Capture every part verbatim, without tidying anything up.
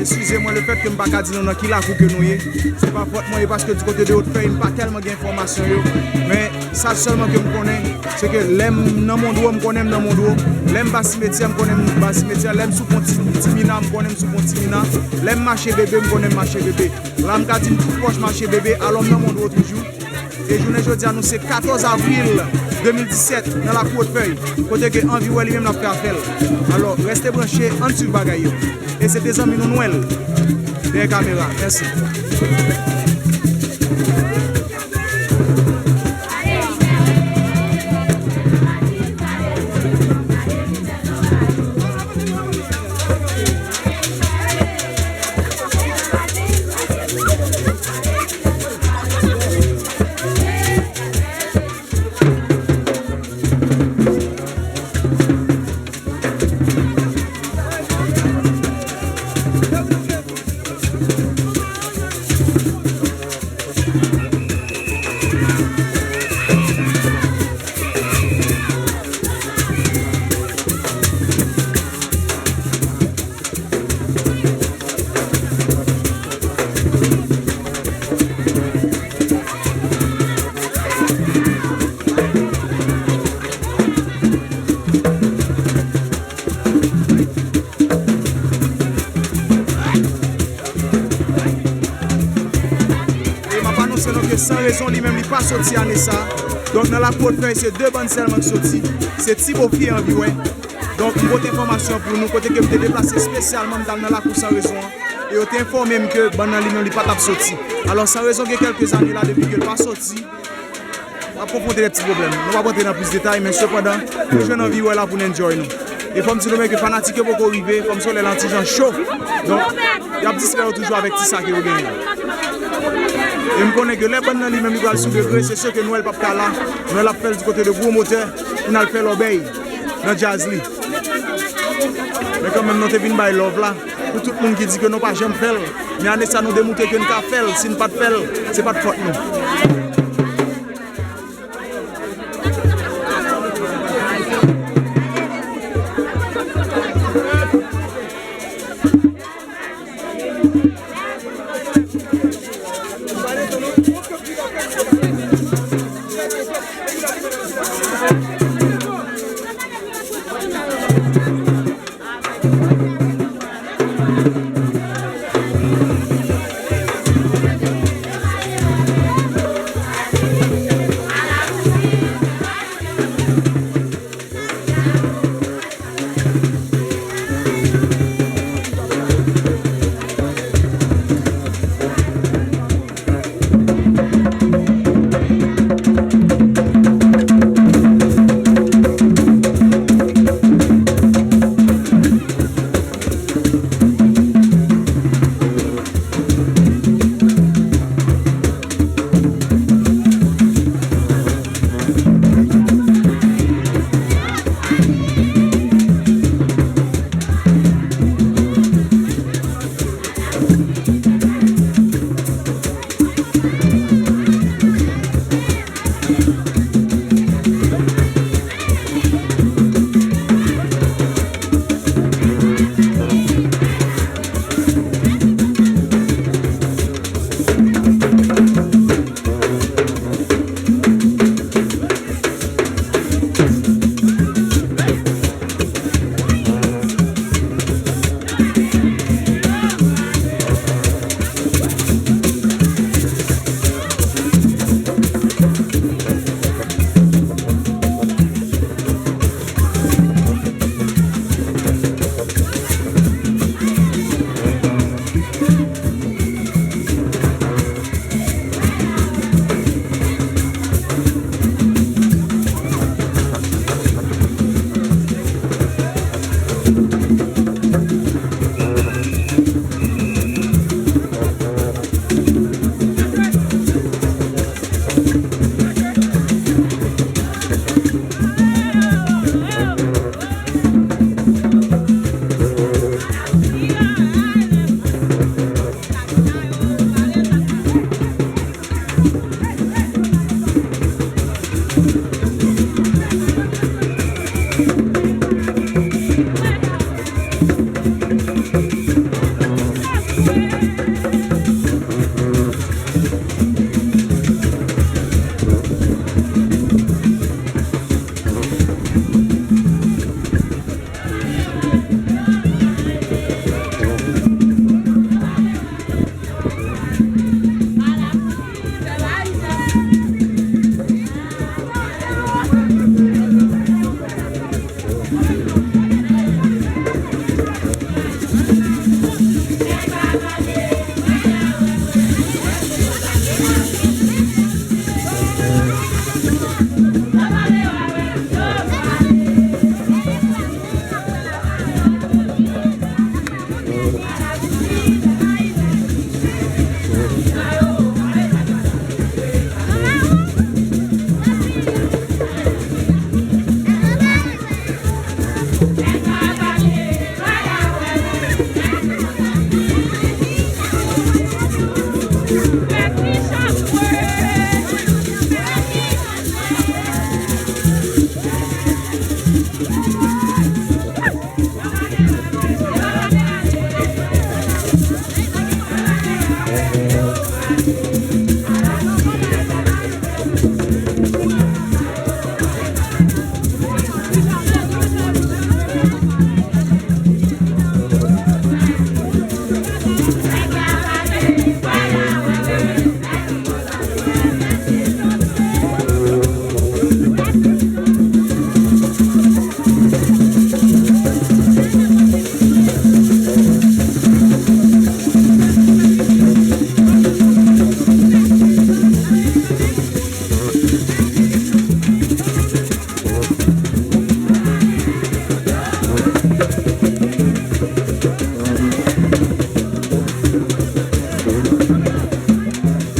Eskize mwen lefèt ke m pa ka di nou nan ki lakou ke nou ye. Se pa fòt mwen, e paske di kote de Wotfèy, m pa tèlman gen enfòmasyon yo. Men sa sèlman ke m konnen, se ke lè m nan Mondro, m konnen m nan Mondro. Lè m ba simetyè, m konnen m ba simetyè. Lè m sou pon Ti, Ti Mina, m konnen m sou pon Ti Mina. Lè m mache bebe, m konnen m mache bebe. La m ka di m tou pwòch mache bebe, alò m nan Mondro toujou. E jounen jodi a, nou se katòz avril de mil disèt nan lakou Wotfèy, kote ke Anvi Wè li menm l ap fè afè l. Alò, reste branche, ann swiv bagay yo. E se te zanmi nou Nwèl dèyè kamera. Mèsi. E m ap anonse nou ke San Rezon li menm li pa soti ane sa. Donk nan lakou Wotfèy se de bann sèlman ki soti. Se Ti Bofi e Anvi Wè. Donk m pote enfòmasyon pou nou kote ke m te deplase espesyalman m t al nan lakou San Rezon an. E yo te enfòme m ke bann nan li menm li pa t ap soti. Alò San Rezon gen kèlke zane la depi ke l pa soti. N ap konfwonte de ti pwoblèm. Nou p ap rantre nan plis detay, men sepandan, nou jwenn Anvi Wè la pou n enjoy nou. E fò m di nou menm ke fanatik yo poko rive, kòmsi lè l an ti jan cho. Donk, y ap distrè yo toujou avèk ti sa ke yo genyen. E m konnen ke lè bann nan li menm li pral sou degre, se si ke Nwèl p ap ka la. Nwèl ap fè l di kote de Gwo Motè pou n al fè lòbèy nan djaz li. Men kanmenm, nou te vin bay love la. Pou tout moun ki di ke nou pa janm fè l, men ane sa nou demontre ke n ka fè l, si n pa t fè l, se pa t fòt nou.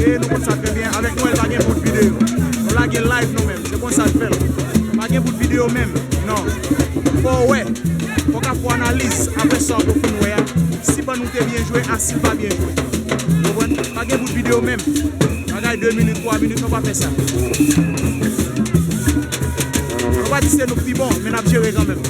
E nou konn sa trè byen, avèk Nwèl pa gen bout videyo. Nou lage live nou menm, se konsa n fè l. Pa gen bout videyo menm, non. Fò w wè, fò w ka fè analiz apre sa w fin wè a, si bann ou te byen jwe, a si l pa byen jwe. Ou konprann? Pa gen bout videyo menm. Bagay de minit, twa minit, nou pa fè sa. Nou pa di se nou k pi bon, men n ap jere kanmenm.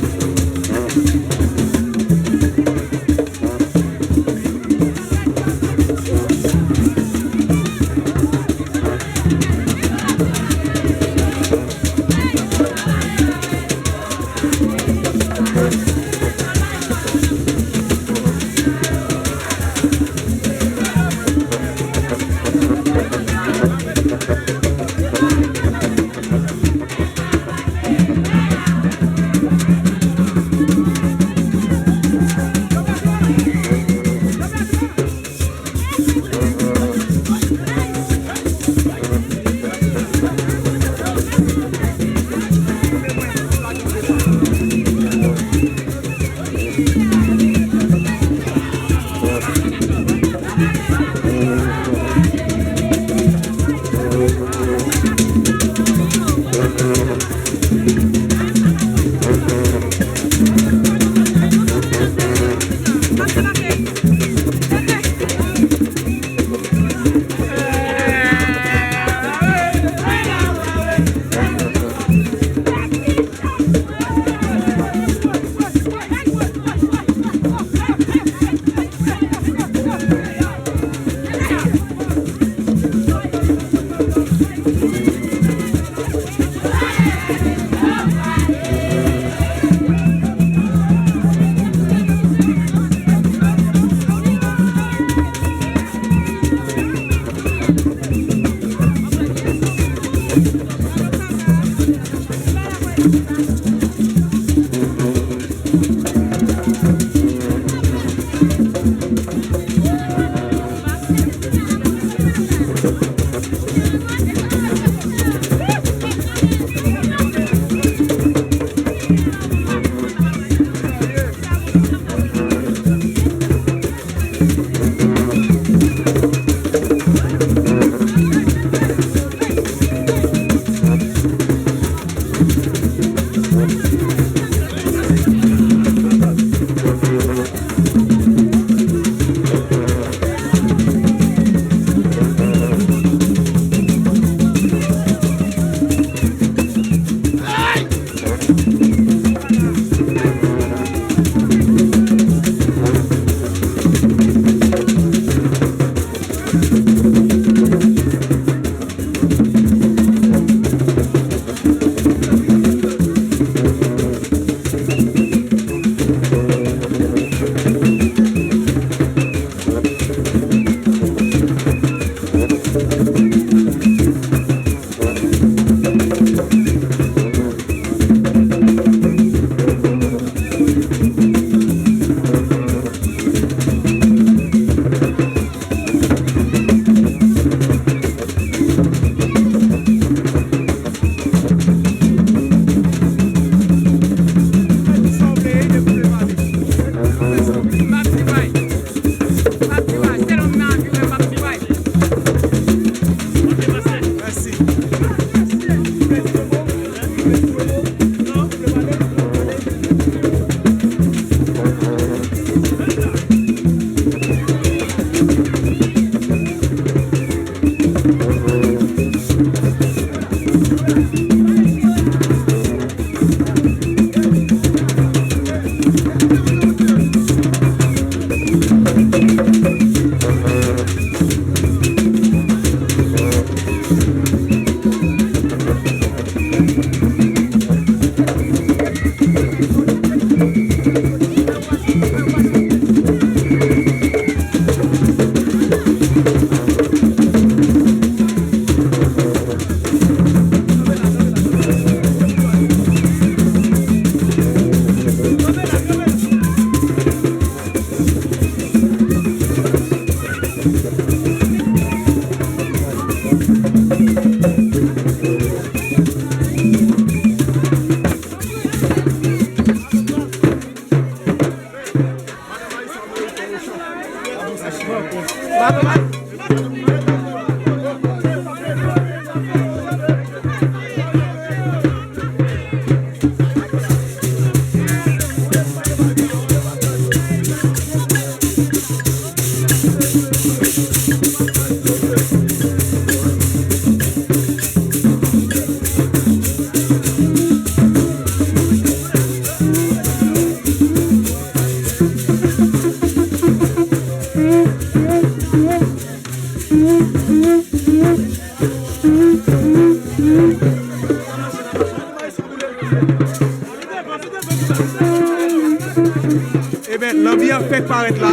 Ebyen, lanbi an fèk parèt la.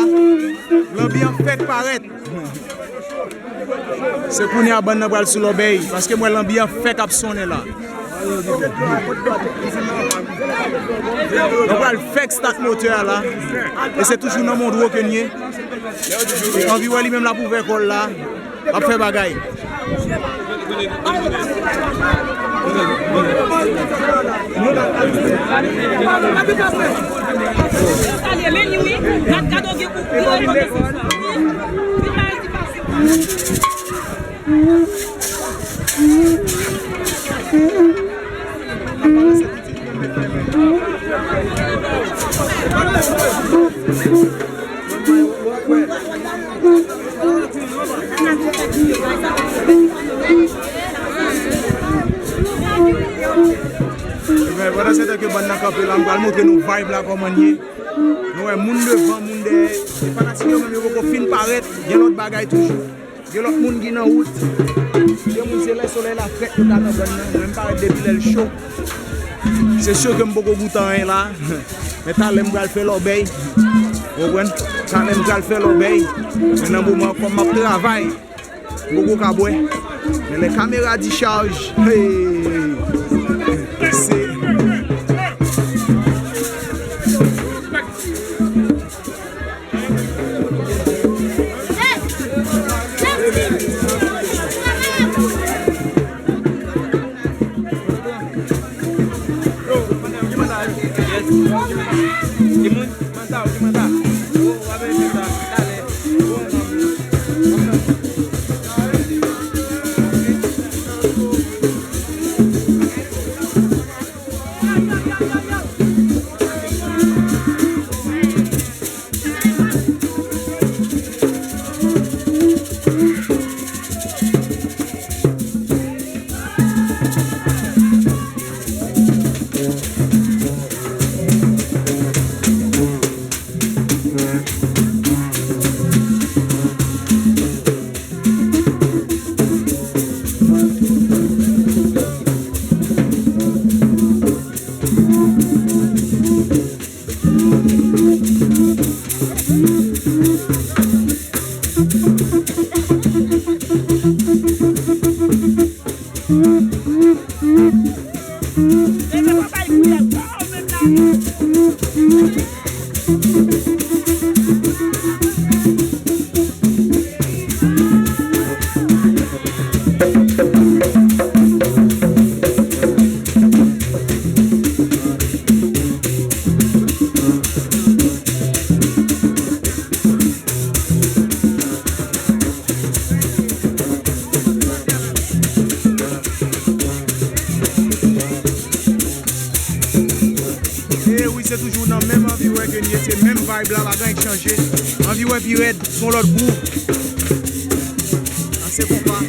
Lanbi an fèk parèt. Se kounye a bann nan pral sou lòbèy, paske m wè lanbi an fèk ap sonnen la. Nou pral fèk stat motè a la. E se toujou nan Mondro ke n ye. E Anvi wè li menm l ap ouvè kò l la. L ap fè bagay. Ebyen, pandan se tan ke bann nan kanpe la, m pral montre nou vibe la kòman l ye. Nou wè moun devan, moun dèyè. E fanatik yo menm yo poko fin parèt. Gen lòt bagay toujou. Gen lòt moun ki nan wout. Gen moun se lè solèy la frèt yo ka nan bann nan. Mwen m parèt depi lè l cho. Se si ke m poko goute anyen la. Men talè m pral fè lòbèy. Ou konprann? Talè m pral fè lòbèy. Men nan moman kòm m ap travay, m poko ka bwè. Men lè kamera di chaj, hey, se E wi, se toujou nan menm anvi wè ke n ye, se menm vibe la, pa gen anyen k chanje. Anvi wè pi rèd, se yon lòt gwoup. Nan se konpa.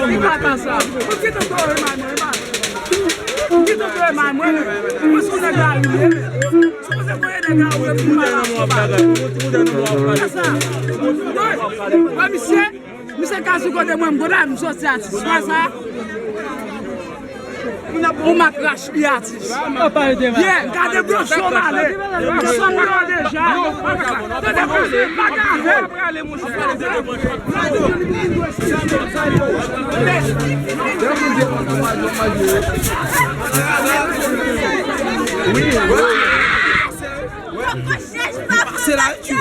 Li pa ka sa. Ou kite m dòmi, mwen, mwen, mwen. Ou kite m dòmi, mwen, mwen. Mwen sou nèg la, wi. Sipoze voye nèg la, wi, pou mwen. Sa. Wè, misye, misye ka sou kote mwen, m konn m sòti atis. Wè sa. Ou m ap rache pi atis. Yeah, gade blan cho m ale. Ansanm nan deja. Tande koze, pa gade. Wi, wi. Pase la, tchou.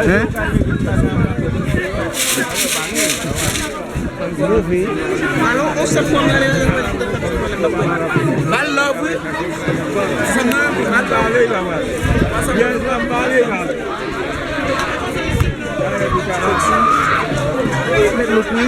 Hein? Move. Mal love, wi. Mal pale, la, mal. Bien, mal pale, la. Met look, wi.